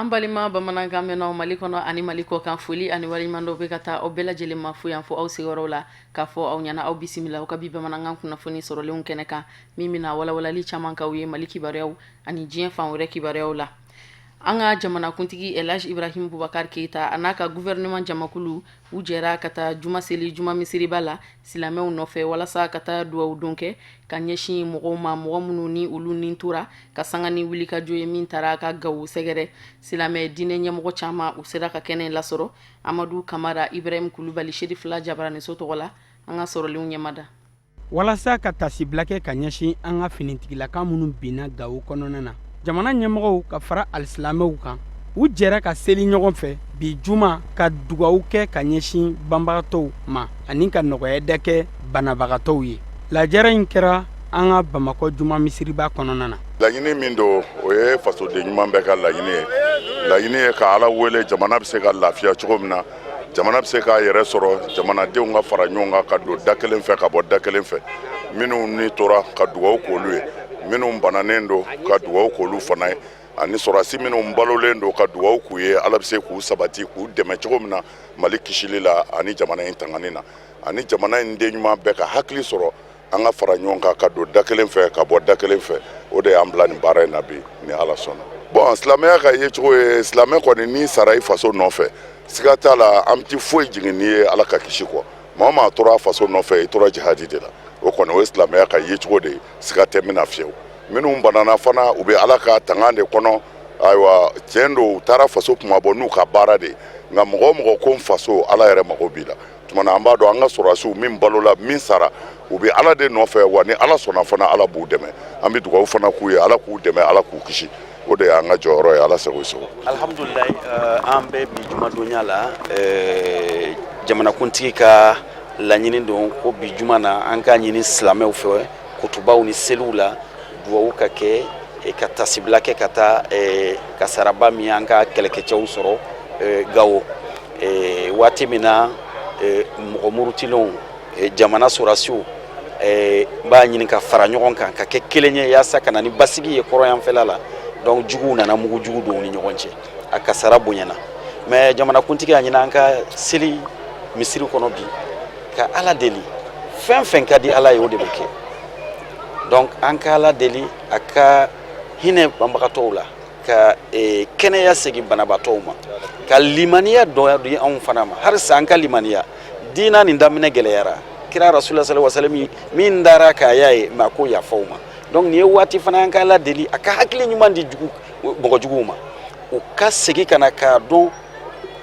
An balima bamanankan mɛnnaw Mali kɔnɔ ani Mali kɔkan, foli ani waleɲumandɔn bɛ ka taa aw bɛɛ lajɛlen ma fo yan fo aw sigiyɔrɔw la, k'a fɔ aw ɲɛna aw bisimila aw ka bi bamanankan kunnafoni sɔrɔlenw kɛnɛ kan, min bɛna walawalali caman k'aw ye Mali kibaruyaw ani diɲɛ fan wɛrɛ kibaruyaw la. An ka jamanakuntigi Elhadj Ibrahim Boubacar Keita a n'a ka gouvernement jamakulu, u jɛra ka taa juma seli juma misiriba la silamɛw nɔfɛ, walasa ka taa dugawu don kɛ ka ɲɛsin mɔgɔw ma, mɔgɔ minnu ni olu ni tora ka sanga ni wulikajɔ ye min taara ka Gawo sɛgɛrɛ. Silamɛ diinɛ ɲɛmɔgɔ caman, u sera ka kɛnɛ lasɔrɔ. Amadu Kamara, Ibrahim Kulubali, Serifila Jabaraniso tɔgɔ la, an ka sɔrɔlenw ɲɛmada. Walasa ka tasibila kɛ ka ɲɛsin an ka finitigilaka minnu binna Gawo kɔnɔna na, jamana ɲɛmɔgɔw ka fara alisilamɛw kan, u jɛra ka seli ɲɔgɔn fɛ bi juma, ka dugawu kɛ ka ɲɛsin banbagatɔw ma ani ka nɔgɔyada kɛ banabagatɔw ye. Lajɛrɛ in kɛra an ka Bamakɔ juma misiriba kɔnɔna na. Laɲini min don, o ye fasoden ɲuman bɛɛ ka laɲini ye. Laɲini ye ka Ala wele, jamana bɛ se ka lafiya cogo min na, jamana bɛ se k'a yɛrɛ sɔrɔ, jamanadenw ka fara ɲɔgɔn kan ka don da kelen fɛ ka bɔ da kelen fɛ. Minnu ni tora, ka dugawu k'olu ye, minnu bananen don, ka dugawu k'olu fana ye, ani sɔrɔdasi minnu balolen don, ka dugawu k'u ye, Ala bɛ se k'u sabati, k'u dɛmɛ cogo min na Mali kisili la ani jamana in tangani na, ani jamana in den ɲuman bɛɛ ka hakili sɔrɔ, an ka fara ɲɔgɔn kan ka don da kelen fɛ ka bɔ da kelen fɛ. O de y'an bila nin baara in na bi, ni Ala sɔnna. Bɔn, silamɛya ka yecogo ye, silamɛ kɔni, n'i sara i faso nɔfɛ, siga t'a la, an tɛ foyi jigin n'i ye Ala ka kisi kɔ. Maa o maa tora a faso nɔfɛ, i tora jihadi de la. O kɔni, o ye silamɛya ka yecogo de ye, siga tɛ min na fiyewu. Minnu banana fana, u bɛ Ala ka tanga de kɔnɔ. Ayiwa, tiɲɛ don, u taara faso kunmabɔ n'u ka baara de ye, nka mɔgɔ o mɔgɔ ko n faso, Ala yɛrɛ mago b'i la. Tuma na an b'a dɔn an ka sɔrɔdasiw, min balola, min sara, u bɛ Ala de nɔfɛ. Wa ni Ala sɔnna fana, Ala b'u dɛmɛ. An bɛ dugawu fana k'u ye, Ala k'u dɛmɛ, Ala k'u kisi. O de y'an ka jɔyɔrɔ ye. Ala sago sago. Alhamdulilayi, an bɛ bi jumadonya la. Jamanakuntigi ka laɲini don ko bi juma na, an k'a ɲini silamɛw fɛ, kutubaw ni seliw la, duwawu ka kɛ, ka tasibila kɛ ka taa kasaraba min y'an ka kɛlɛkɛcɛw sɔrɔ Gawo. Waati min na mɔgɔ murutilenw, jamana sɔrɔdasiw b'a ɲini ka fara ɲɔgɔn kan ka kɛ kelen ye yaasa ka na ni basigi ye kɔrɔnyanfɛla la, donc juguw nana mugu jugu don u ni ɲɔgɔn cɛ, a kasara bonyana. Mais jamanakuntigi y'a ɲini an ka seli misiri kɔnɔ bi ka Ala deli. Fɛn fɛn ka di Ala ye, o de bɛ kɛ. Donc an ka Ala deli a ka hinɛ banbagatɔw la, ka kɛnɛya segin banabaatɔw ma, ka limaniya dɔ di anw fana ma. Halisa an ka limaniya diina nin daminɛ gɛlɛyara. Kira Rasulila sallallahu alaihi wasallam min dara k'a y'a ye, mais a ko yafa u ma. Donc nin ye waati fana an ka Ala deli a ka hakili ɲuman di jugu mɔgɔ juguw ma, u ka segin ka na k'a dɔn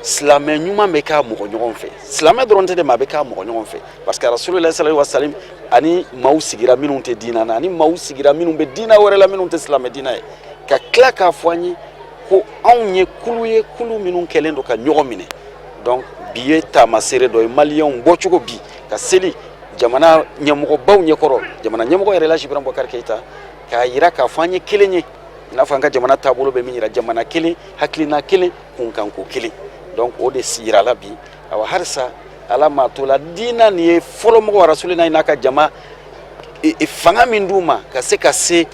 silamɛ ɲuman bɛ k'a mɔgɔ ɲɔgɔn fɛ. Silamɛ dɔrɔn tɛ dɛ, mais a bɛ k'a mɔgɔ ɲɔgɔn fɛ, parce que Rasulila sallallahu alaihi wasallam ani maaw sigira minnu tɛ diina na, ani maaw sigira minnu bɛ diina wɛrɛ la, minnu tɛ silamɛ diina ye, ka tila k'a fɔ an ye ko anw ye kulu ye, kulu minnu kɛlen don ka ɲɔgɔn minɛ. Donc bi ye taamasere dɔ ye, maliyɛnw bɔcogo bi ka seli jamana ɲɛmɔgɔbaw ɲɛkɔrɔ, jamana ɲɛmɔgɔ yɛrɛ Elhaji Ibrahim Boubacar Keita, k'a yira k'a fɔ an ye kelen ye, i n'a fɔ an ka jamana taabolo bɛ min yira, jamana kelen, hakilina kelen, kunkanko kelen. Donc o de yirala bi. Awa, halisa Ala m'a to la diina nin ye fɔlɔmɔgɔ Rasulila n'a ka jama fanga min d'u ma ka se ka se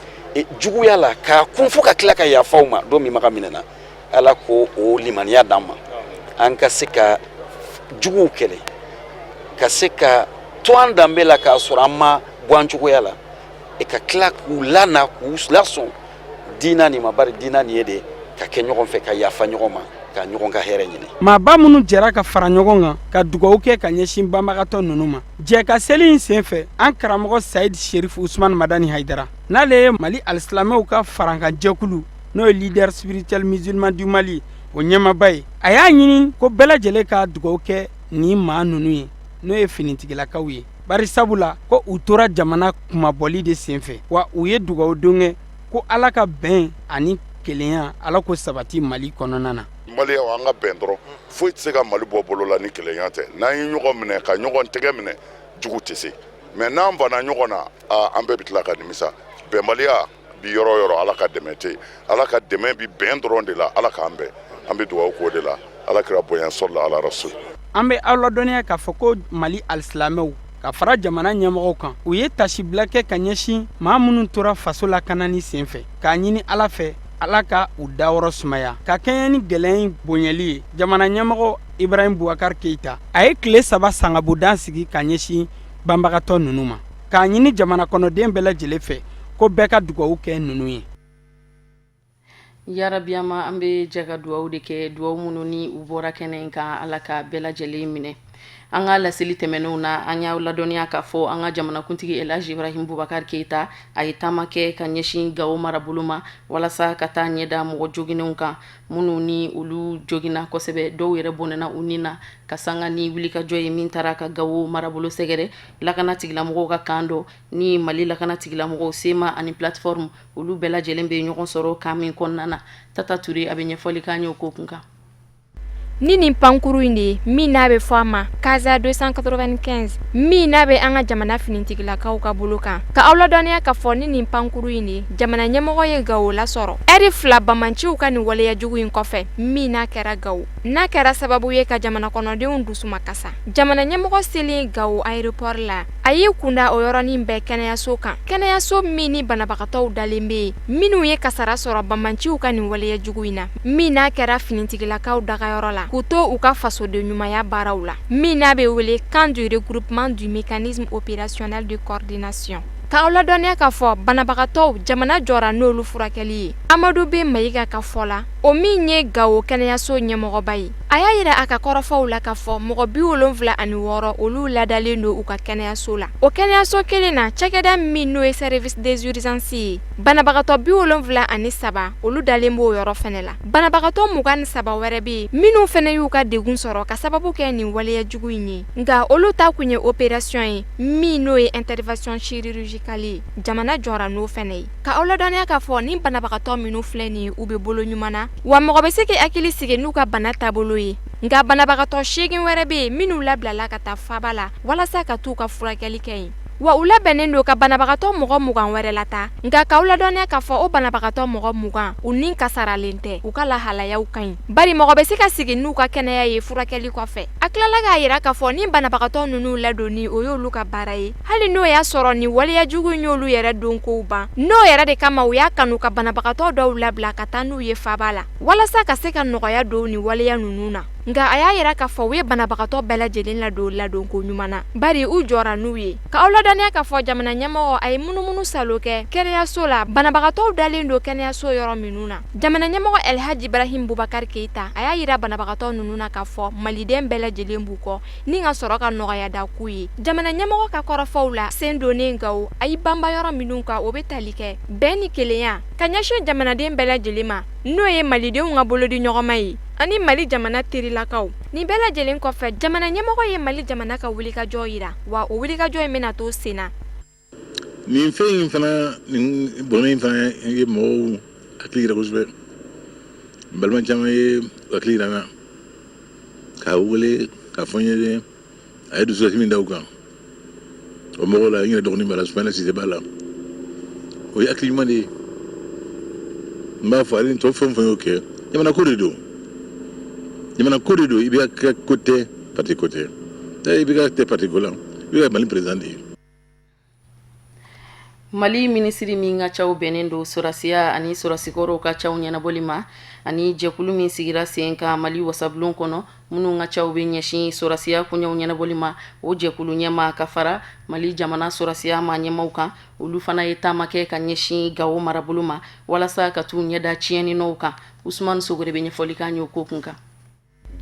juguya la k'a kun fo ka tila ka yafa u ma don min Makan minɛna, Ala ko o limaniya d'an ma, an ka se ka juguw kɛlɛ, ka se ka to an danbe la k'a sɔrɔ an ma bɔ an cogoya la, ka tila k'u lana, k'u lasɔn diina nin ma. Bari diina nin ye de ka kɛ ɲɔgɔn fɛ, ka yafa ɲɔgɔn ma, ka ɲɔgɔn ka hɛrɛ ɲini. Maaba minnu jɛra ka fara ɲɔgɔn kan ka dugawu kɛ ka ɲɛsin banbagatɔ ninnu ma jɛ ka seli in senfɛ, an karamɔgɔ Sayid Sherif Usman Madani Hayidara, n'ale ye Mali alisilamɛw ka farankanjɛkulu, n'o ye Leader Spirituel Musulman du Mali, o ɲɛmaaba ye, a y'a ɲini ko bɛɛ lajɛlen ka dugawu kɛ nin maa ninnu ye, n'o ye finitigilakaw ye, bari sabula ko u tora jamana kunmabɔli de senfɛ. Wa u ye dugawu don kɛ ko Ala ka bɛn ani kelenya, Ala ko sabati Mali kɔnɔna na. Maliyɛnw, an ka bɛn dɔrɔn. Foyi tɛ se ka Mali bɔ bolo la ni kelenya tɛ. N'an ye ɲɔgɔn minɛ, ka ɲɔgɔn tɛgɛ minɛ, jugu tɛ se. Mais n'an banna ɲɔgɔn na, an bɛɛ bɛ tila ka nimisa. Bɛnbaliya bi yɔrɔ o yɔrɔ, Ala ka dɛmɛ tɛ yen. Ala ka dɛmɛ bi bɛn dɔrɔn de la. Ala k'an bɛn. An bɛ dugawu k'o de la, Ala kira bonya sɔrɔla ala rasul. An bɛ aw ladɔnniya k'a fɔ ko Mali alisilamɛw ka fara jamana ɲɛmɔgɔw kan, u ye tasibila kɛ ka ɲɛsin maa minnu tora faso lakanani senfɛ, k'a ɲini Ala fɛ. Ala ka u dayɔrɔ sumaya. Ka kɛɲɛ ni gɛlɛya in bonyali ye, jamana ɲɛmɔgɔ Ibrahim Boubacar Keita a ye tile 3 sangabodan sigi ka ɲɛsin banbagatɔ ninnu ma, k'a ɲini jamana kɔnɔden bɛɛ lajɛlen fɛ ko bɛɛ ka dugawu kɛ ninnu ye. Yarabiyama, an bɛ jɛ ka dugawu de kɛ, dugawu minnu ni u bɔra kɛnɛ in kan, Ala ka bɛɛ lajɛlen minɛ. An ka laseli tɛmɛnenw na, an y'aw ladɔnniya k'a fɔ an ka jamanakuntigi Elhaji Ibrahim Boubacar Keita a ye taama kɛ ka ɲɛsin Gawo marabolo ma walasa ka taa ɲɛda mɔgɔ joginenw kan, minnu ni olu joginna kosɛbɛ, dɔw yɛrɛ bɔnɛna u ni na, ka sanga ni wulikajɔ ye min taara ka Gawo marabolo sɛgɛrɛ lakana tigilamɔgɔw ka kan dɔ ni Mali lakana tigilamɔgɔw CMA ani plateforme, olu bɛɛ lajɛlen bɛ ɲɔgɔn sɔrɔ kan min kɔnɔna na. Tata Ture a bɛ ɲɛfɔli k'an ye o ko kun kan. Ni nin pankuru in de ye min n'a bɛ fɔ a ma Casa 295, min n'a bɛ an ka jamana finitigilakaw ka bolo kan, ka aw ladɔnniya k'a fɔ ni nin pankuru in de ye jamana ɲɛmɔgɔ ye Gawo lasɔrɔ ɛri 2 banbaanciw ka nin waleya jugu in kɔfɛ, min n'a kɛra Gawo, n'a kɛra sababu ye ka jamana kɔnɔdenw dusumakasa. Jamana ɲɛmɔgɔ selen Gawo aéroport la, a y'i kunda o yɔrɔnin bɛɛ kɛnɛyaso kan, kɛnɛyaso min ni banabagatɔw dalen bɛ yen minnu ye kasara sɔrɔ banbaanciw ka nin waleya jugu in na, min n'a kɛra finitigilakaw dagayɔrɔ la k'u to u ka fasoden ɲumanya baaraw la, min n'a bɛ wele camp du regroupement du mécanisme opérationnel de coordination. K'aw ladɔnniya k'a fɔ banabagatɔw jamana jɔra n'olu furakɛli ye. Amadu B Mayiga ka fɔ la, o min ye Gawo kɛnɛyaso ɲɛmɔgɔba ye, a y'a yira a ka kɔrɔfɔw la k'a fɔ mɔgɔ 76 olu ladalen don u ka kɛnɛyaso la. O kɛnɛyaso kelen na, cakɛda min n'o ye service des urgences ye, banabagatɔ 73 olu dalen b'o yɔrɔ fɛnɛ la. Banabagatɔ 23 wɛrɛ bɛ yen minnu fɛnɛ y'u ka degun sɔrɔ ka sababu kɛ nin waleya jugu in ye, nka olu ta kun ye opération ye min n'o ye intervention chirurgicale ye, jamana jɔra n'o fɛnɛ ye. Ka aw ladɔnniya k'a fɔ nin banabagatɔ minnu filɛ nin ye, u bɛ bolo ɲuman na, wa mɔgɔ bɛ se k'i hakili sigi n'u ka bana taabolo ye. Nka banabagatɔ 8 wɛrɛ bɛ yen minnu labilala ka taa faaba la walasa ka t'u ka furakɛli kɛ yen, wa u labɛnnen don ka banabagatɔ mɔgɔ 20 wɛrɛ lataa. Nka k'aw ladɔnniya k'a fɔ o banabagatɔ mɔgɔ 20, u ni kasaralen tɛ, u ka lahalayaw ka ɲi, bari mɔgɔ bɛ se ka sigi n'u ka kɛnɛya ye furakɛli kɔfɛ. A tilala k'a yira k'a fɔ ni banabagatɔ ninnu ladonni, o y'olu ka baara ye, hali n'o y'a sɔrɔ nin waleya jugu in y'olu yɛrɛ don kow ban. N'o yɛrɛ de kama u y'a kanu ka banabagatɔ dɔw labila ka taa n'u ye faaba la walasa ka se ka nɔgɔya don nin waleya ninnu na. Nka a y'a yira k'a fɔ u ye banabagatɔ bɛɛ lajɛlen ladon ladonko ɲuman na, bari u jɔra n'u ye. Ka aw ladɔnniya k'a fɔ jamana ɲɛmɔgɔ a ye munumunu salo kɛ kɛnɛyaso la, banabagatɔw dalen don kɛnɛyaso yɔrɔ minnu na. Jamana ɲɛmɔgɔ Elhaji Ibrahim Boubacar Keita a y'a yira banabagatɔ ninnu na k'a fɔ maliden bɛɛ lajɛlen b'u kɔ ni ka sɔrɔ ka nɔgɔya da k'u ye. Jamana ɲɛmɔgɔ ka kɔrɔfɔw la sen donnen Gawo, a y'i banba yɔrɔ minnu kan, o bɛ tali kɛ bɛn ni kelenya ka ɲɛsin jamanaden bɛɛ lajɛlen ma, n'o ye malidenw ka bolodi ɲɔgɔnma ye ani Mali jamana terilakaw. Nin bɛɛ lajɛlen kɔfɛ, jamana ɲɛmɔgɔ ye Mali jamana ka wulikajɔ yira, wa o wulikajɔ in bɛna to sen na. Nin fɛn in fana, nin bɔnɛ in fana ye mɔgɔw hakili yira kosɛbɛ. N balima caman ye hakili yira n na k'a wele k'a fɔ n ye a ye dusukasi min da u kan. O mɔgɔw la, n yɛrɛ dɔgɔnin b'a la, Sumayila Sise b'a la. O ye hakili ɲuman de ye. N b'a fɔ ale ni tɔ fɛn o fɛn y'o kɛ, jamana ko de don, jamana ko de don. IBK ko tɛ, parti ko tɛ. IBK tɛ parti ko la, IBK Mali président de ye. Mali minisiri min ka caw bɛnnen don sɔrɔdasiya ani sɔrɔdasikɔrɔw ka caw ɲɛnabɔli ma, ani jɛkulu min sigira sen kan Mali wasabulon kɔnɔ, minnu ka caw bɛ ɲɛsin sɔrɔdasiya koɲɛw ɲɛnabɔli ma, o jɛkulu ɲɛmaa ka fara Mali jamana sɔrɔdasiya maa ɲɛmaaw kan, olu fana ye taama kɛ ka ɲɛsin Gawo marabolo ma walasa ka t'u ɲɛda tiɲɛninɔw kan. Usumani Sogore bɛ ɲɛfɔli k'an ye o ko kun kan.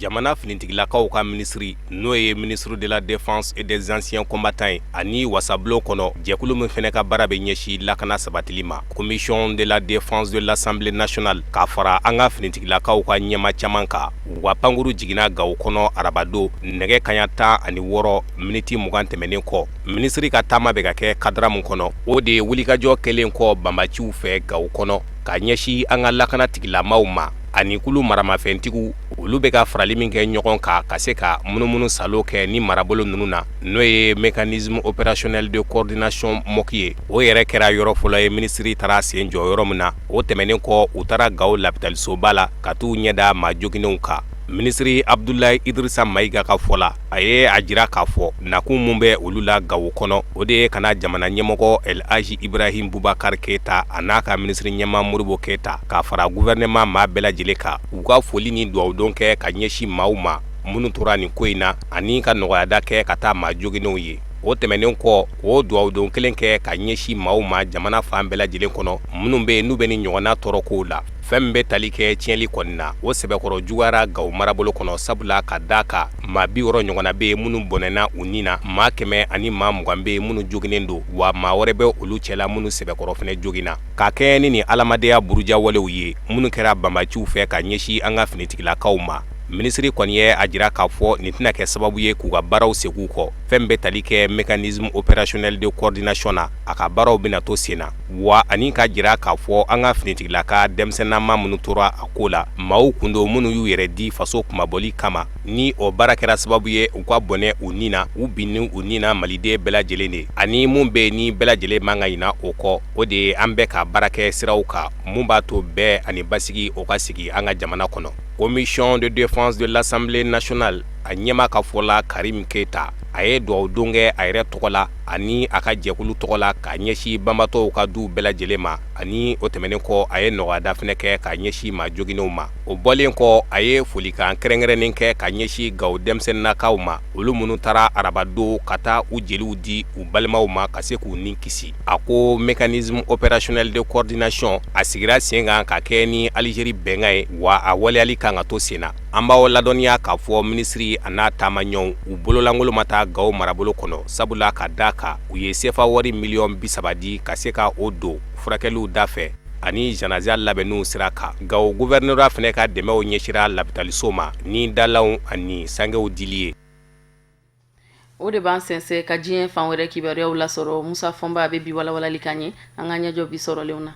Jamana finitigilakaw ka minisiri, n'o ye ministre de la défense et des anciens combattants ye, ani wasabulon kɔnɔ jɛkulu min fana ka baara bɛ ɲɛsin lakana sabatili ma, commission de la défense de l'assemblée nationale, k'a fara an ka finitigilakaw ka ɲɛmaa caman kan, wa pankuru jiginna Gawo kɔnɔ arabadon nɛgɛ kaɲa 16 miniti 20 tɛmɛnen kɔ. Minisiri ka taama bɛ ka kɛ cadre min kɔnɔ, o de ye wulikajɔ kɛlen kɔ banbaciw fɛ Gawo kɔnɔ ka ɲɛsin an ka lakana tigilamaw ma ani kulu maramafɛntigiw, olu bɛ ka farali min kɛ ɲɔgɔn kan ka se ka munumunu salo kɛ ni marabolo ninnu na, n'o ye mécanisme opérationnel de coordination MOC ye. O yɛrɛ kɛra yɔrɔ fɔlɔ ye minisiri taara sen jɔ yɔrɔ min na. O tɛmɛnen kɔ, u taara Gawo lapitalisoba la ka t'u ɲɛda maa joginenw kan. Minisiri Abdoulaye Idrissa Maïga ka fɔ la, a ye a jira k'a fɔ nakun mun bɛ olu la Gawo kɔnɔ, o de ye ka na jamana ɲɛmɔgɔ El Hadji Ibrahim Boubacar Keita a n'a ka minisiri ɲɛmaa Modibo Keita ka fara gouvernement maa bɛɛ lajɛlen kan, u ka foli ni dugawudon kɛ ka ɲɛsin maaw ma minnu tora nin ko in na ani ka nɔgɔyada kɛ ka taa maa joginnenw ye. O tɛmɛnen kɔ, k'o dugawudon kelen kɛ ka ɲɛsin maaw ma jamana fan bɛɛ lajɛlen kɔnɔ minnu bɛ yen n'u bɛ nin ɲɔgɔnna tɔɔrɔkow la. Fɛn min bɛ tali kɛ tiɲɛli kɔni na, o sɛbɛkɔrɔ juguyara Gawo marabolo kɔnɔ, sabula ka da kan maa 60 ɲɔgɔnna bɛ yen minnu bɔnɛna u ni na, maa 120 bɛ yen minnu joginnen don, wa maa wɛrɛ bɛ olu cɛla minnu sɛbɛkɔrɔ fana joginna. Ka kɛɲɛ ni nin adamadenya burujawalew ye minnu kɛra banbaanciw fɛ ka ɲɛsin an ka finitigilakaw ma, minisiri kɔni ye a jira k'a fɔ nin tɛna kɛ sababu ye k'u ka baaraw segin u kɔ. Fɛn min bɛ tali kɛ mécanisme opérationnel de coordination na, a ka baaraw bɛna to sen na. Wa ani k'a jira k'a fɔ an ka finitigilaka denmisɛnnama minnu tora a ko la, maaw kun don minnu y'u yɛrɛ di faso kunmabɔli kama, ni o baara kɛra sababu ye u ka bɔnɛ u ni na, u binni u ni na maliden bɛɛ lajɛlen de. Ani mun bɛ yen ni bɛɛ lajɛlen man ka ɲina o kɔ, o de ye an bɛɛ ka baara kɛ siraw kan mun b'a to bɛn ani basigi o ka sigi an ka jamana kɔnɔ. Commission de défense de l'Assemblée nationale a ɲɛmaa ka fɔ la, Karim Keita, a ye dugawudon kɛ a yɛrɛ tɔgɔ la ani a ka jɛkulu tɔgɔ la k'a ɲɛsin banbatɔw ka duw bɛɛ lajɛlen ma, ani o tɛmɛnen kɔ a ye nɔgɔyada fɛnɛ kɛ k'a ɲɛsin maa joginnenw ma. O bɔlen kɔ, a ye folikan kɛrɛnkɛrɛnnen kɛ ka ɲɛsin Gawo denmisɛnninnakaw ma, olu minnu taara arabadon ka taa u jeliw di u balimaw ma ka se k'u ni kisi. A ko mécanisme opérationnel de coordination a sigira sen kan ka kɛ ni Algérie bɛnkan ye, wa a waleyali kan ka to sen na. An b'aw ladɔnniya k'a fɔ minisiri a n'a taamaɲɔgɔnw, u bololankolon ma taa Gawo marabolo kɔnɔ, sabula ka da kan u ye sefa wari miliyɔn 30 di ka se ka o don furakɛliw da fɛ ani janaja labɛnniw sira kan. Gawo gouvernorat fana ka dɛmɛw ɲɛsira lapitaliso ma ni dalanw ani sangew dili ye. O de b'an sɛnsɛn ka diɲɛ fan wɛrɛ kibaruyaw lasɔrɔ. Musa Fɔnba bɛ bi walawalali k'an ye. An ka ɲɛjɔ bi sɔrɔlenw na.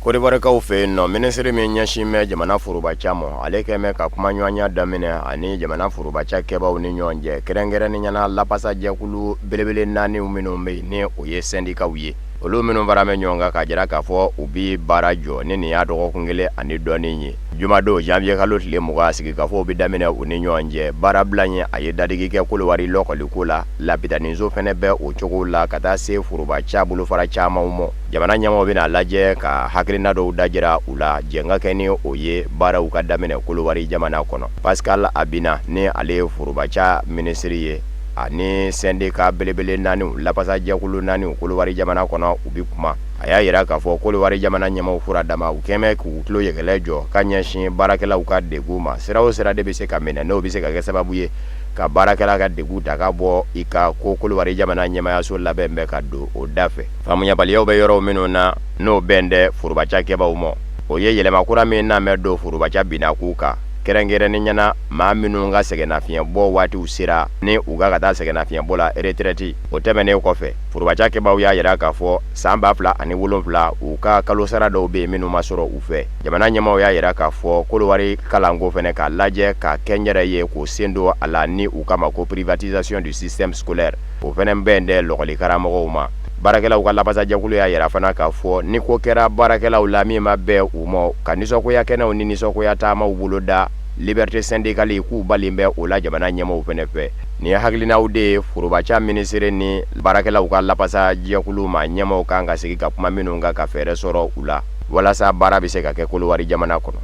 Kodiwarikaw fɛ yen nɔ, minisiri min ɲɛsin bɛ jamana forobaca ma, ale kɛlen bɛ ka kumaɲɔgɔnya daminɛ ani jamana forobaca kɛbaaw ni ɲɔgɔn cɛ, kɛrɛnkɛrɛnnenya la lapasajɛkulu belebele naani minnu bɛ yen ni o ye sɛndikaw ye, olu minnu fara bɛ ɲɔgɔn kan k'a jira k'a fɔ u bɛ baara jɔ ni nin y'a dɔgɔkun kelen ani dɔɔnin ye. Jumadon janvier kalo tile 20, sigikafɔw bɛ daminɛ u ni ɲɔgɔn cɛ. Baarabila in, a ye dadigi kɛ Kolowari lɔkɔliko la, lapitaniso fana bɛ o cogo la ka taa se forobaca bolofara camanw ma. Jamana ɲɛmaaw bɛna a lajɛ ka hakilina dɔw dajira u la, jɛn ka kɛ ni o ye baaraw ka daminɛ Kolowari jamana kɔnɔ. Pascal Abina ni ale ye forobaca minisiri ye, ani sɛndika belebele naaniw, lapasajɛkulu naaniw Kolowari jamana kɔnɔ, u bɛ kuma. A y'a jira k'a fɔ Kolowari jamana ɲɛmaaw furadama, u kɛlen bɛ k'u tulo yɛgɛlɛ jɔ ka ɲɛsin baarakɛlaw ka degun ma. Sira o sira de bɛ se ka minɛ, n'o bɛ se ka kɛ sababu ye ka baarakɛla ka degun ta ka bɔ i kan, ko Kolowari jamana ɲɛmaayaso labɛn bɛ ka don o da fɛ. Faamuyabaliyaw bɛ yɔrɔw minnu na, n'o bɛn tɛ forobaca kɛbaaw ma, o ye yɛlɛma kura min na bɛ don forobaca binakun kan, kɛrɛnkɛrɛnnenya la maa minnu ka sɛgɛnnafiɲɛbɔ waatiw sera ni u ka ka taa sɛgɛnnafiɲɛbɔ la retraite. O tɛmɛnen kɔfɛ, forobaca kɛbaaw y'a jira k'a fɔ san 2007, u ka kalosara dɔw bɛ yen minnu ma sɔrɔ u fɛ. Jamana ɲɛmaaw y'a jira k'a fɔ Kolowari kalanko fana k'a lajɛ ka kɛnyɛrɛye k'o sen don a la ni u k'a ma ko privatisation du système scolaire, o fana bɛn tɛ lɔkɔli karamɔgɔw ma. Baarakɛlaw ka lapasajɛkulu y'a jira fana k'a fɔ ni ko kɛra baarakɛlaw la min ma bɛn u ma, ka nisɔngoya kɛnɛw ni nisɔngoya taamaw boloda, liberté syndicale k'u balen bɛ o la jamana ɲɛmaaw fana fɛ. Nin ye hakilinaw de ye forobaca minisiri ni baarakɛlaw ka lapasajɛkulu ma ɲɛmaaw kan ka sigi ka kuma minnu kan ka fɛɛrɛ sɔrɔ u la walasa baara bɛ se ka kɛ Kolowari jamana kɔnɔ.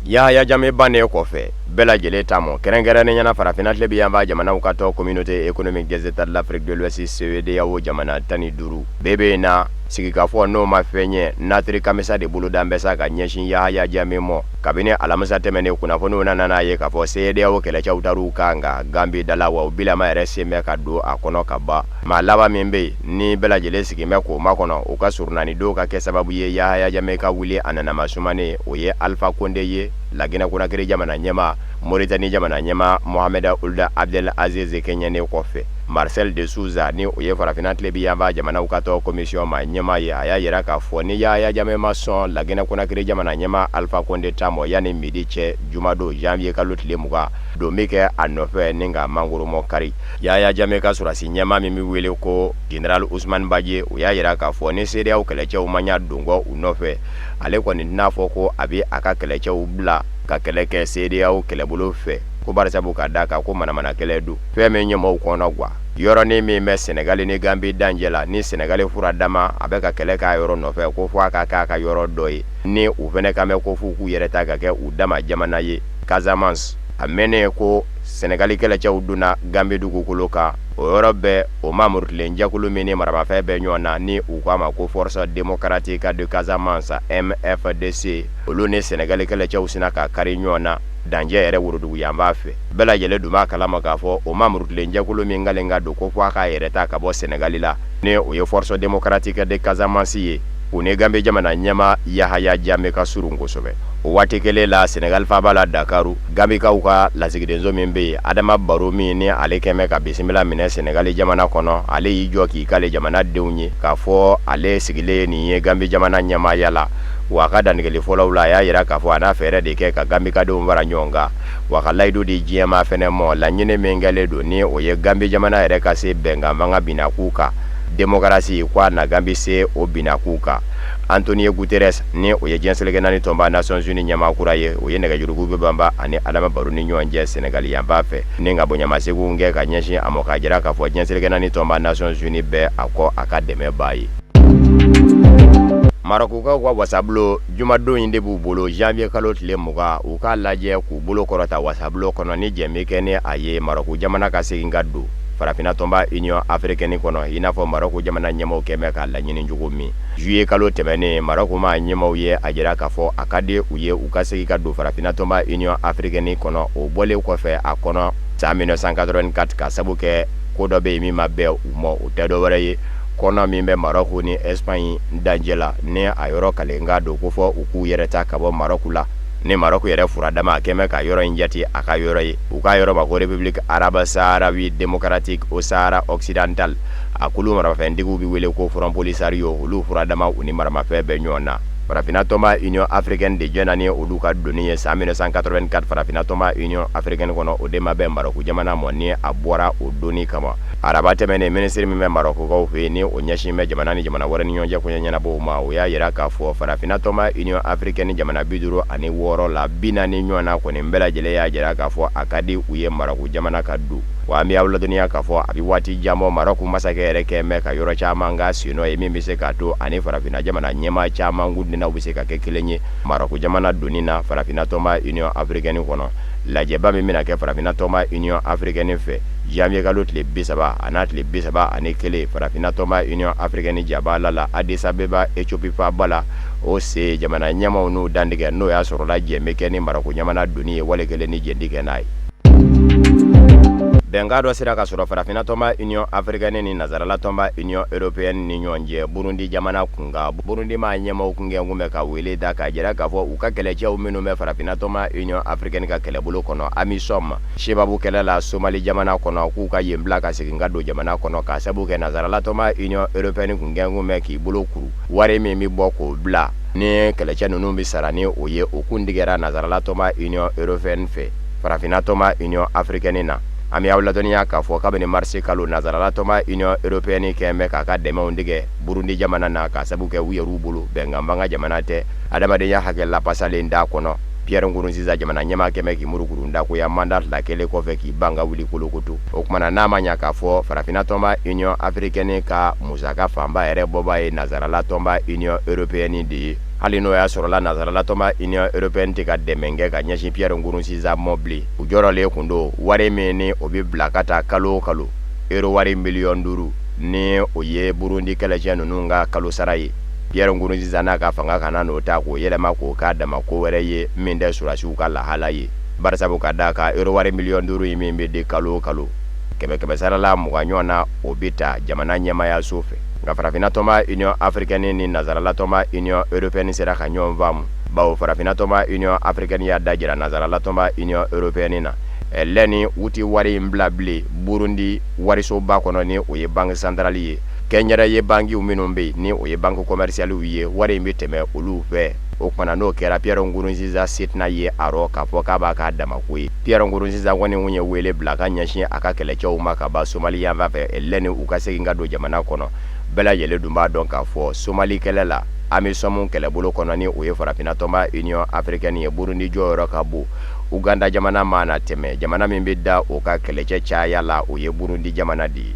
Yahaya Jame bannen kɔfɛ bɛɛ lajɛlen ta mɔ, kɛrɛnkɛrɛnnenya la farafinna tilebinyanfan jamanaw ka tɔn Communauté économique des États de l'Afrique de l'Ouest CEDEAO jamana 15 bɛɛ bɛ na sigikafɔ n'o ma fɛn ɲɛ natiri kamisa de boloda bɛ sa ka ɲɛsin Yahaya Jame mɔ. Kabini alamisa tɛmɛnen, kunnafoniw nana n'a ye k'a fɔ CEDEAO kɛlɛcɛw taar'u kan kan Gambi da la, wa u bilama yɛrɛ sen bɛ ka don a kɔnɔ ka ban. Maa laban min bɛ yen ni bɛɛ lajɛlen sigin bɛ k'o makɔnɔ, o ka surunani don ka kɛ sababu ye Yahaya Jame ka wuli a nanama sumanen, o ye Alpha Conde ye, Laginɛ Konakiri jamana ɲɛmaa. Moritani jamana ɲɛmaa Mohamed Ould Abdel Aziz kɛɲɛnen kɔfɛ. Marcel de Souza ni o ye farafinna tilebinyanfan jamanaw ka tɔn commission maa ɲɛmaa ye, a y'a jira k'a fɔ ni Yahaya Jame ma sɔn Laginɛ Konakiri jamana ɲɛmaa Alpha Conde ta mɔ yanni midi cɛ jumadon janvier kalo tile 20, don bɛ kɛ a nɔfɛ ni ka mangoromɔ kari. Yahaya Jame ka sɔrɔdasi ɲɛmaa min bɛ wele ko Général Ousmane Badie, o y'a jira k'a fɔ ni CEDEAO kɛlɛcɛw ma ɲa don kɔ u nɔfɛ, ale kɔni tɛna fɔ ko a bɛ a ka kɛlɛcɛw bila ka kɛlɛ kɛ CEDEAO kɛlɛbolo fɛ, ko barisabu ka d'a kan ko manamana kɛlɛ don. Fɛn min ye maaw kɔnɔ gwan, yɔrɔnin min bɛ Sɛnɛgali ni Ganbi dancɛ la, ni Sɛnɛgali furadama a bɛ ka kɛlɛ k'a yɔrɔ nɔfɛ ko fo a ka k'a ka yɔrɔ dɔ ye, ni u fana kan bɛ ko f'u k'u yɛrɛ ta ka kɛ u dama jamana ye, Casamance. A mɛnnen ko Sɛnɛgali kɛlɛcɛw donna Ganbi dugukolo kan, o yɔrɔ bɛɛ o maa murutilen jɛkulu min ni maramafɛn bɛ ɲɔgɔn na, ni u k'a ma ko Force démocratique de Casamance, MFDC, olu ni Sɛnɛgali kɛlɛcɛw sina ka kari ɲɔgɔn na dancɛ yɛrɛ woroduguyanfan fɛ. Bɛɛ lajɛlen dun b'a kalama k'a fɔ o maa murutilen jɛkulu min kalen ka don ko fo a k'a yɛrɛ ta ka bɔ Sɛnɛgali la, ni o ye Force démocratique de Casamance ye, u ni Ganbi jamana ɲɛmaa Yahaya Jame ka surun kosɛbɛ. O waati kelen la, Sɛnɛgali faaba la Dakaru, Gambikaw ka lasigidenso min bɛ yen, Adama Baro min ni ale kɛmɛ ka bisimila minɛ Sɛnɛgali jamana kɔnɔ, ale y'i jɔ k'i kale jamana denw ye k'a fɔ ale sigilen nin ye Ganbi jamana ɲɛmaaya la. Wa a ka dantigɛli fɔlɔw la, a y'a jira k'a fɔ a n'a fɛɛrɛ de kɛ ka Gambikadenw fara ɲɔgɔn kan, wa ka layidu di diɲɛmaa fɛnɛ mɔ, laɲini min kɛlen don ni o ye Ganbi jamana yɛrɛ ka se bɛnkan fanga binakun kan, demokarasi, ko a na Ganbi se o binakun kan. Antonio Guterres ni o ye diɲɛ seleke naani tɔnba Nations Unies ɲɛmaa kura ye, o ye nɛgɛjuruko bɛ banba ani Adama Baro ni ɲɔgɔn cɛ Senegali yanfan fɛ, ni ka bonyamasegin kɛ ka ɲɛsin a ma, k'a jira k'a fɔ diɲɛ seleke naani tɔnba Nations Unies bɛ a kɔ a ka dɛmɛbaa ye. Marɔkukaw ka wasabulon jumadon in de b'u bolo janvier kalo tile 20, u k'a lajɛ k'u bolo kɔrɔta wasabulon kɔnɔ ni jɛn bɛ kɛ ni a ye Marɔku jamana ka segin ka don farafinna tɔnba Union africaine kɔnɔ, i n'a fɔ Marɔku jamana ɲɛmaaw kɛmɛ k'a laɲini cogo min. Juillet kalo tɛmɛnen, Marɔku maa ɲɛmaaw ye a jira k'a fɔ a ka di u ye u ka segin ka don farafinna tɔnba Union africaine kɔnɔ, o bɔlen kɔfɛ a kɔnɔ san 1984, ka sabu kɛ ko dɔ bɛ yen min ma bɛn u ma. O tɛ dɔwɛrɛ ye, kɔnɔ min bɛ Marɔku ni Espagne dancɛ la, ni a yɔrɔ kalenkan don ko fɔ u k'u yɛrɛ ta ka bɔ Marɔku la, ni Marɔku yɛrɛ furadama a kɛmɛ ka yɔrɔ in jate a ka yɔrɔ ye. U k'a yɔrɔ ma ko République arabe sahraoui démocratique au Sahara occidental. A kulu maramafɛntigiw bɛ wele ko Front Polisario, olu furadama u ni maramafɛn bɛ ɲɔgɔn na. Farafinna tɔnba Union africaine de jɛnna ni olu ka donni ye san 1984 farafinna tɔnba Union africaine kɔnɔ. O de ma bɛn Marɔku jamana mɔ, ni a bɔra o donni kama. Araba tɛmɛnen, minisiri min bɛ Marɔkukaw fɛ yen, ni o ɲɛsin bɛ jamana ni jamana wɛrɛ ni ɲɔgɔn cɛ koɲɛ ɲɛnabɔw ma, o y'a jira k'a fɔ farafinna tɔnba Union africaine jamana 56 la, 40 ɲɔgɔn na kɔni bɛɛ lajɛlen y'a jira k'a fɔ a ka di u ye Marɔku jamana ka don. Wa an bɛ aw ladɔnniya k'a fɔ a bɛ waati jan bɔ, Marɔku masakɛ yɛrɛ kɛn bɛ ka yɔrɔ caman k'a sennɔ ye min bɛ se k'a to ani farafinna jamana ɲɛmaa caman kuntilennaw bɛ se ka kɛ kelen ye Marɔku jamana donni na farafinna tɔnba Union africaine kɔnɔ. Lajɛba min bɛna kɛ farafinna tɔnba Union africaine fɛ janvier kalo tile 30 a n'a tile 31 farafinna tɔnba Union africaine jabala la Addis Abeba, Ethiopie faaba la, o se jamana ɲɛmaaw n'u dantigɛ n'o y'a sɔrɔla jɛn bɛ kɛ ni Marɔku jamana donni ye wale kelen ni jɛn tɛ kɛ n'a ye. Bɛnkan dɔ sera ka sɔrɔ farafinna tɔnba Union africaine ni nazarala tɔnba Union européenne ni ɲɔgɔn cɛ Burundi jamana kunkan. Burundi maa ɲɛmaaw kun kɛ kun bɛ ka wele da k'a jira k'a fɔ u ka kɛlɛcɛw minnu bɛ farafinna tɔnba Union africaine ka kɛlɛbolo kɔnɔ AMISOM Sebabu kɛlɛ la Somali jamana kɔnɔ, k'u ka yen bila ka segin ka don jamana kɔnɔ, k'a sabu kɛ nazarala tɔnba Union européenne kun kɛ kun bɛ k'i bolo kuru wari min bɛ bɔ k'o bila ni kɛlɛcɛ ninnu bɛ sara ni o ye, o kun tigɛra nazarala tɔnba Union européenne fɛ farafinna tɔnba Union africaine na. An bɛ aw ladɔnniya k'a fɔ kabini marisi kalo, nazarala tɔnba Union européenne kɛn bɛ k'a ka dɛmɛw tigɛ Burundi jamana na, k'a sabu kɛ u yɛrɛw bolo bɛnkan fanga jamana tɛ, adamadenya hakɛ lapasalen t'a kɔnɔ. Pierre Nkurunziza jamana ɲɛmaa kɛmɛ k'i muru dakoya mandat 2 kɛlen kɔfɛ k'i ban ka wuli kolokoto. O tuma na, n'a ma ɲa k'a fɔ farafinna tɔnba Union africaine ka musaka fanba yɛrɛ bɔba ye nazarala tɔnba Union européenne de ye, hali n'o y'a sɔrɔla nazarala tɔnba Union européenne tɛ ka dɛmɛ kɛ ka ɲɛsin Pierre Nkurunziza mɔ bilen, u jɔrɔlen kun don wari min ni o bɛ bila ka taa kalo o kalo, euro wari miliyɔn 5, ni o ye Burundi kɛlɛcɛ ninnu ka kalo sara ye. Pierre Nkurunziza n'a ka fanga kana n'o ta k'o yɛlɛma k'o k'a dama ko wɛrɛ ye min tɛ sɔrɔdasiw ka lahala ye, barisabu ka d'a kan euro wari miliyɔn 5 in min bɛ di kalo o kalo, kɛmɛ kɛmɛ sarala 20 ɲɔgɔn na, o bɛ ta jamana ɲɛmaayaso fɛ. Nka farafinna tɔnba Union africaine ni nazarala tɔnba Union européenne sera ka ɲɔgɔn faamu. Bawo farafinna tɔnba Union africaine y'a da jira nansarala tɔnba Union européenne na lɛni u tɛ wari in bila bilen Burundi warisoba kɔnɔ, ni o ye banque centrale ye. Kɛnyɛrɛye bankiw minnu bɛ yen, ni o ye banque commercialew ye, wari in bɛ tɛmɛ olu fɛ. O tuma na, n'o kɛra, Pierre Nkurunziza se tɛna ye a rɔ k'a fɔ k'a b'a k'a damako ye. Pierre Nkurunziza kɔni kun ye wele bila ka ɲɛsin a ka kɛlɛcɛw ma ka ban Somali yanfan fɛ lɛni u ka segin ka don jamana kɔnɔ. Bɛɛ lajɛlen dun b'a dɔn k'a fɔ Somali kɛlɛ la, AMISOM kɛlɛbolo kɔnɔ, ni o ye farafinna tɔnba Union africaine ye, Burundi jɔyɔrɔ ka bon. Uganda jamana mana tɛmɛ, jamana min bɛ da o ka kɛlɛcɛ caya la, o ye Burundi jamana de ye.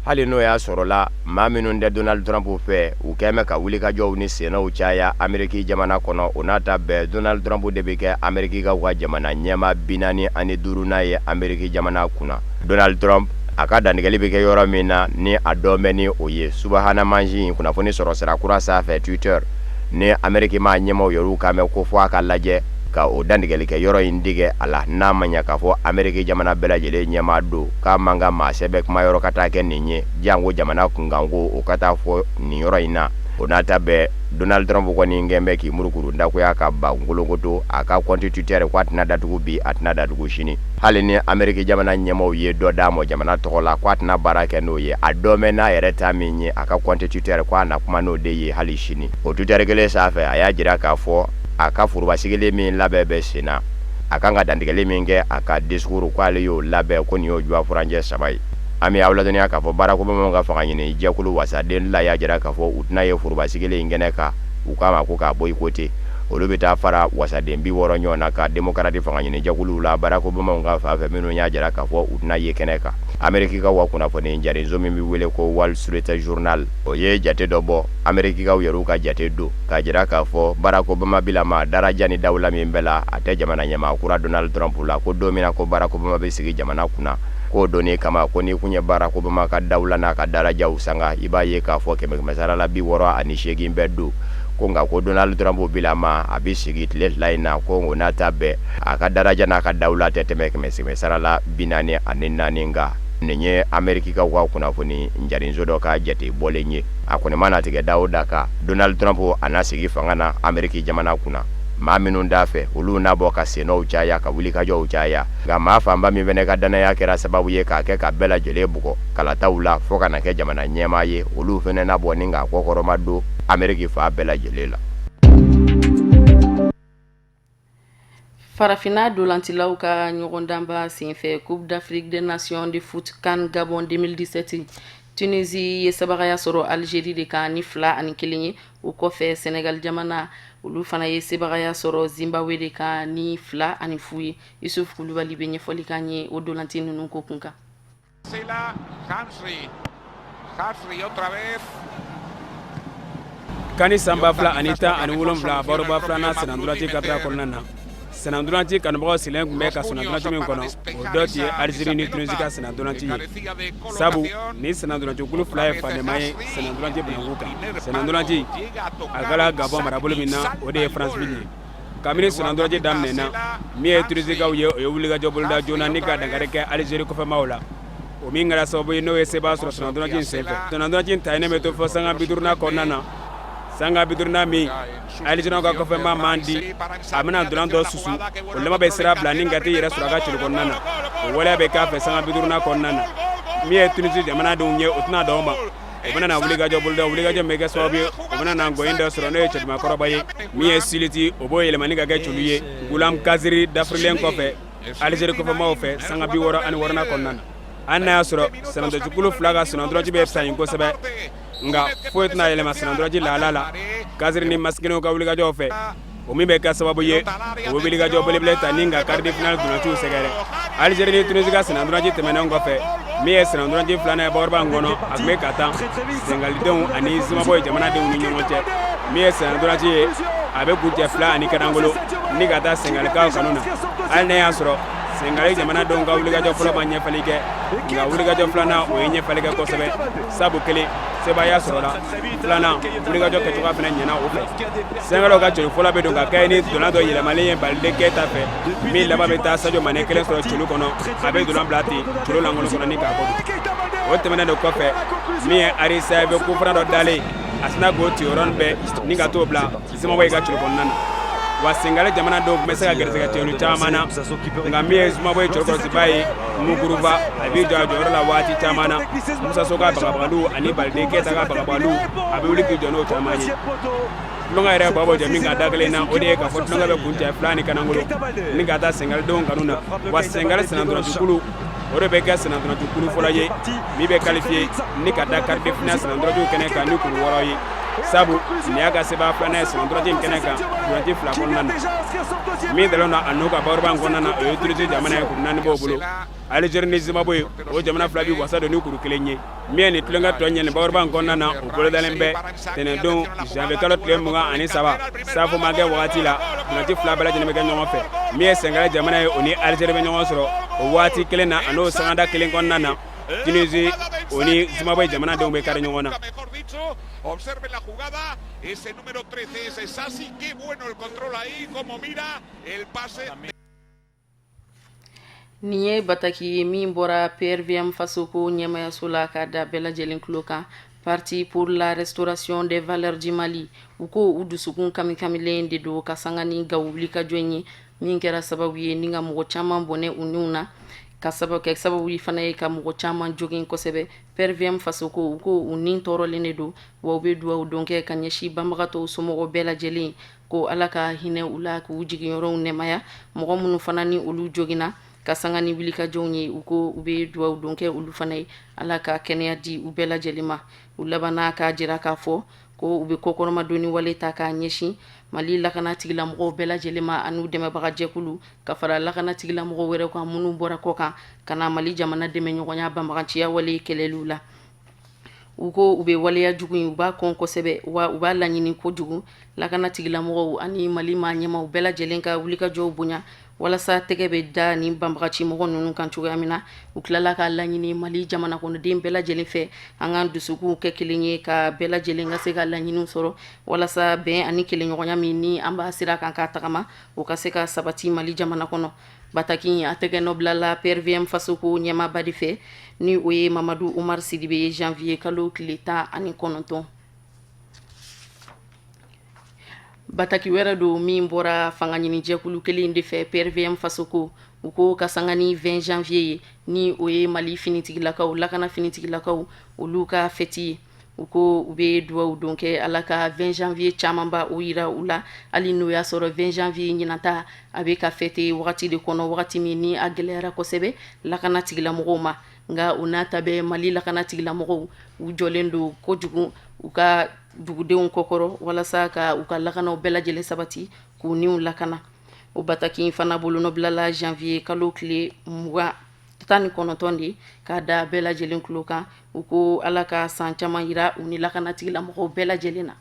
Hali n'o y'a sɔrɔla maa minnu tɛ Donald Trump fɛ, u kɛn bɛ ka wulikajɔw ni sennaw caya Ameriki jamana kɔnɔ, o n'a ta bɛɛ, Donald Trump de bɛ kɛ Amerikikaw ka jamana ɲɛmaa 45nan ye Ameriki jamana kunna. Donald Trump a ka dantigɛli bɛ kɛ yɔrɔ min na, ni a dɔn bɛ ni o ye subahana mansin kunnafoni sɔrɔ sira kura sanfɛ, Twitter, ni Ameriki maa ɲɛmaaw yɛrɛw kan bɛ ko fɔ a ka lajɛ ka o dantigɛli kɛ yɔrɔ in tigɛ a la, n'a ma ɲɛ k'a fɔ Ameriki jamana bɛɛ lajɛlen ɲɛmaa don, k'a man kan maa sɛbɛ kuma yɔrɔ ka taa kɛ nin ye, janko jamana kunkanko o ka taa fɔ nin yɔrɔ in na. O n'a ta bɛɛ, Donald Trump kɔni kɛn bɛ k'i murukuru dakoya ka ban kolonkoto a ka compte Twitter ko a tɛna datugu bi, a tɛna datugu sini. Hali ni Ameriki jamana ɲɛmaaw ye dɔ d'a ma jamana tɔgɔ la, ko a tɛna baara kɛ n'o ye, a dɔn bɛ n'a yɛrɛ ta min ye, a ka compte Twitter, ko a na kuma n'o de ye hali sini. O Twitter kelen sanfɛ, a y'a jira k'a fɔ a ka forobasigili min labɛn bɛ sen na, a kan ka dantigɛli min kɛ a ka discours, ko ale y'o labɛn, ko nin y'o juwa furancɛ 3 ye. An bɛ aw ladɔnniya k'a fɔ Barack Obama ka fanga ɲini jɛkulu wasaden la y'a jira k'a fɔ u tɛna ye forobasigili in kɛnɛ kan. U k'a ma ko k'a boycotter. Olu bɛ taa fara wasaden 60 ɲɔgɔn na ka démocrate fanga ɲini jɛkuluw la Barack Obama ka fan fɛ, minnu y'a jira k'a fɔ u tɛna ye kɛnɛ kan. Amerikikaw ka kunnafoni jarinso min bɛ wele ko Wall Street Journal, o ye jate dɔ bɔ, Amerikikaw yɛrɛw ka jate don, k'a jira k'a fɔ Barack Obama bilama daraja ni dawula min bɛɛ la, a tɛ jamana ɲɛmaa kura Donald Trump la. Ko don min na ko Barack Obama bɛ sigi jamana kunna, k'o donni kama, ko n'i kun ye Barack Obama ka dawula n'a ka darajaw sanga, i b'a ye k'a fɔ kɛmɛ kɛmɛ sara la 68 bɛɛ don. Ko nka ko Donald Trump bilama a bɛ sigi tile 2 in na, ko o n'a ta bɛɛ, a ka daraja n'a ka dawula tɛ tɛmɛ kɛmɛ kɛmɛ sara la 44 kan. Nin ye Amerikikaw ka kunnafoni jarinso dɔ ka jate bɔlen ye. A kɔni mana tigɛ da o da kan, Donald Trump a na sigi fanga na Ameriki jamana kunna. Maa minnu t'a fɛ, olu na bɔ ka sennɔw caya, ka wulikajɔw caya. Nka maa fanba min fana ka dannaya kɛra sababu ye k'a kɛ ka bɛɛ lajɛlen bugɔ kalataw la fo ka na kɛ jamana ɲɛmaa ye, olu fana na bɔ ni k'a kɔkɔrɔma don Ameriki fan bɛɛ lajɛlen la. Farafinna dolancilaw ka ɲɔgɔndanba senfɛ, Coupe d'Afrique des Nations de foot CAN Gabon 2017, Tunisie ye sebagaya sɔrɔ Algérie de kan ni 2-1 ye. O kɔfɛ, Sénégal jamana, olu fana ye sebagaya sɔrɔ Zimbabwe de kan ni 2-0 ye. Yusuf Kulubali bɛ ɲɛfɔli k'an ye o dolanci ninnu ko kun kan. Hasri otra vez. CAN san 2017 baroba filanan sennantolaci kapita kɔnɔna na, sennantolaci kanubagaw sigilen tun bɛ ka sennantolaci min kɔnɔ, o dɔ tun ye Algérie ni Tunisie ka sennantolaci ye, sabu ni sennantolaci kulu fila ye fadema ye sennantolaci bananku kan. Sennantolaci a kɛra Gabon marabolo min na, o de ye Franceville ye. Kabini sennantolaci daminɛna, min ye Tunisikaw ye, o ye wulikajɔ boloda joona ni ka dankari kɛ Algérie kɔfɛmaw la, o min kɛra sababu ye n'o ye sebaa sɔrɔ sennantolaci in senfɛ. Sennantolaci in taɲini bɛ to fɔ sanga 50nan kɔnɔna na, sanga 50nan min Algérienw ka kɔfɛma man di, a bɛna ntolan dɔ susu, o laban bɛ sira bila ni ka t'i yɛrɛ sɔrɔ a ka celu kɔnɔna na. O waleya bɛ k'a fɛ sanga 50nan kɔnɔna na. Min ye Tunisie jamanadenw ye, o tɛna dan o ma, o bɛna na wulikajɔ boloda, wulikajɔ min bɛ kɛ sababu ye o bɛna na gɔyin dɔ sɔrɔ, n'o ye cɛduman kɔrɔba ye. Min ye Siliti, o b'o yɛlɛmani ka kɛ celu ye Gulam Kaziri dafirilen kɔfɛ Algérie kɔfɛmaw fɛ sanga 66nan kɔnɔna na. Hali n'a y'a sɔrɔ sennantolacikulu fila ka sennantolaci bɛ taɲi kosɛbɛ, nka foyi tɛna yɛlɛma sennantolaci lahala la Kaziri ni Masikiniw ka wulikajɔw fɛ, o min bɛ kɛ sababu ye o bɛ wulikajɔ belebele ta ni ka quart de finale dolanciw sɛgɛrɛ. Algérie ni Tunisie ka sennantolaci tɛmɛnen kɔfɛ, min ye sennantolaci filanan ye bakuruba in kɔnɔ, a tun bɛ ka tan Senegalidenw ani Zimbabwe jamanadenw ni ɲɔgɔn cɛ. Min ye sennantolaci ye, a bɛ kuncɛ 2 ni kadangolo ni ka taa Senegalikaw kanu na. Hali n'a y'a sɔrɔ Senegali jamanadenw ka wulikajɔ fɔlɔ ma ɲɛfɔli kɛ, nka wulikajɔ filanan, o ye ɲɛfɔli kɛ kosɛbɛ, sabu kelen, sebaaya sɔrɔla, filanan, wulikajɔ kɛcogoya fana ɲɛna o fɛ. Senegaliw ka celu fɔlɔ bɛ don ka kɛ ni ntolan dɔ yɛlɛmalen ye Balde Keita fɛ, min laban bɛ taa Sadio Mane kelen sɔrɔ celu kɔnɔ, a bɛ ntolan bila ten celu lankolon kɔnɔ ni k'a kɔ don. O tɛmɛnen de kɔfɛ, min ye Henri Saivet, coup franc dɔ dalen A sina k'o ci yɔrɔnin bɛɛ ni ka t'o bila Zimbabwe ka celu kɔnɔna na. Wa Senegal jamana dɔw tun bɛ se ka gɛrɛsɛgɛ celu caman na, nka min ye Zimbabwe celukɔlɔsiba ye Mukuruva, a b'i jɔ a jɔyɔrɔ la waati caman na. Musa Sow ka bagabagaliw ani Balde Keyita ka bagabagaliw, a bɛ wuli k'i jɔ n'o caman ye. Tulonkɛ yɛrɛ ba bɔ jɛ min kan da kelen na, o de ye k'a fɔ tulonkɛ bɛ kuncɛ fila ni kanangolo ni ka taa Senegal denw kanu na. Wa Senegal sennantolancikulu, o de bɛ kɛ sennantolancikulu fɔlɔ ye min bɛ qualifié ni ka da quart de finale sennantolanciw kɛnɛ kan ni kuru 6 ye, sabu nin y'a ka sebaya filanan ye sennantolanci in kɛnɛ kan ntolanci fila kɔnɔna na. Min dalen don a n'u ka bakuruba in kɔnɔna na, o ye Tunisie jamana ye, kuru 4 b'o bolo. Algérie ni Zimbabwe, o jamana fila bɛ wasa don ni kuru 1 ye. Min ye nin tulonkɛ tɔ ɲɛ nin bakuruba in kɔnɔna na, o bolodalen bɛ tɛnɛndon janvier kalo tile 23, safo ma kɛ wagati la. Ntolanci fila bɛɛ lajɛlen bɛ kɛ ɲɔgɔn fɛ. Min ye Senegal jamana ye, o ni Algérie bɛ ɲɔgɔn sɔrɔ o waati kelen na, a n'o sangada kelen kɔnɔna na, Tunisie, o ni Zimbabwe jamanadenw bɛ kari ɲɔgɔn na. Observe la jugada, ese número 13 es Sassi, qué bueno el control ahí, como mira el pase. Nin ye bataki ye min bɔra PRVM Fasoko ɲɛmayaso la ka da bɛɛ lajɛlen tulo kan, Parti pour la restauration des valeurs du Mali. U ko u dusukun kamikamilen de don ka sanga ni Gawo wulikajɔ in ye min kɛra sababu ye ni ka mɔgɔ caman bɔnɛ u niw na, ka sababu kɛ sababu fana ye ka mɔgɔ caman jogin kosɛbɛ. PRVM Fasoko, u ko u ni tɔɔrɔlen de don, wa u bɛ dugawu don kɛ ka ɲɛsin banbagatɔw somɔgɔw bɛɛ lajɛlen, ko Ala ka hinɛ u la, k'u jiginyɔrɔw nɛmaya. Mɔgɔ minnu fana ni olu joginna ka sanga ni wulikajɔw ye, u ko u bɛ dugawu don kɛ olu fana ye, Ala ka kɛnɛya di u bɛɛ lajɛlen ma. U labanna k'a jira k'a fɔ ko u bɛ kɔkɔrɔmadonni wale ta k'a ɲɛsin Mali lakana tigilamɔgɔw bɛɛ lajɛlen ma, an'u dɛmɛbagajɛkulu, ka fara lakana tigilamɔgɔw wɛrɛ kan minnu bɔra kɔ kan ka na Mali jamana dɛmɛ ɲɔgɔnya banbaganciya wale kɛlɛliw la. U ko u bɛ waleya jugu in, u b'a kɔn kosɛbɛ, wa u b'a laɲini kojugu lakana tigilamɔgɔw ani Mali maa ɲɛmaw bɛɛ lajɛlen ka wulikajɔw bonya walasa tɛgɛ bɛ da ni banbagaci mɔgɔ ninnu kan cogoya min na. U tilala k'a laɲini Mali jamana kɔnɔden bɛɛ lajɛlen fɛ, an k'an dusukunw kɛ kelen ye ka bɛɛ lajɛlen ka se ka laɲiniw sɔrɔ, walasa bɛn ani kelenɲɔgɔnya min ni an b'a sira kan k'a tagama, o ka se ka sabati Mali jamana kɔnɔ. Bataki a tɛgɛ nɔ bilala PRVM Fasoko ɲɛmaaba de fɛ, ni o ye Mamadu Umar Sidibe ye, janvier kalo tile 19. Bataki wɛrɛ don min bɔra fanga ɲinijɛkulu kelen de fɛ, PRVM Fasoko. U ko ka sanga ni 20 janvier ye, ni o ye Mali finitigilakaw, lakana finitigilakaw, olu ka fɛti ye, u ko u bɛ dugawu don kɛ Ala ka 20 janvier camanba o yira u la, hali n'o y'a sɔrɔ 20 janvier ɲinanta a bɛ ka fêter wagati de kɔnɔ, wagati min ni a gɛlɛyara kosɛbɛ lakana tigilamɔgɔw ma. Nka o n'a ta bɛɛ, Mali lakana tigilamɔgɔw, u jɔlen don kojugu u ka dugudenw kɔkɔrɔ walasa ka u ka lakanaw bɛɛ lajɛlen sabati, k'u niw lakana. O bataki fana bolonɔbilala janvier kalo tile 19 de k'a da bɛɛ lajɛlen tulo kan. U ko Ala ka san caman yira u ni lakana tigilamɔgɔw bɛɛ lajɛlen na.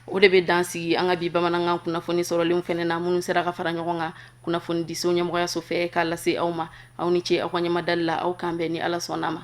O de bɛ dan sigi an ka bi bamanankan kunnafoni sɔrɔlenw fɛnɛ na, minnu sera ka fara ɲɔgɔn kan kunnafoni diso ɲɛmɔgɔyaso fɛ k'a lase aw ma. Aw ni ce aw ka ɲɛmadali la. Aw kan bɛn ni Ala sɔnna ma.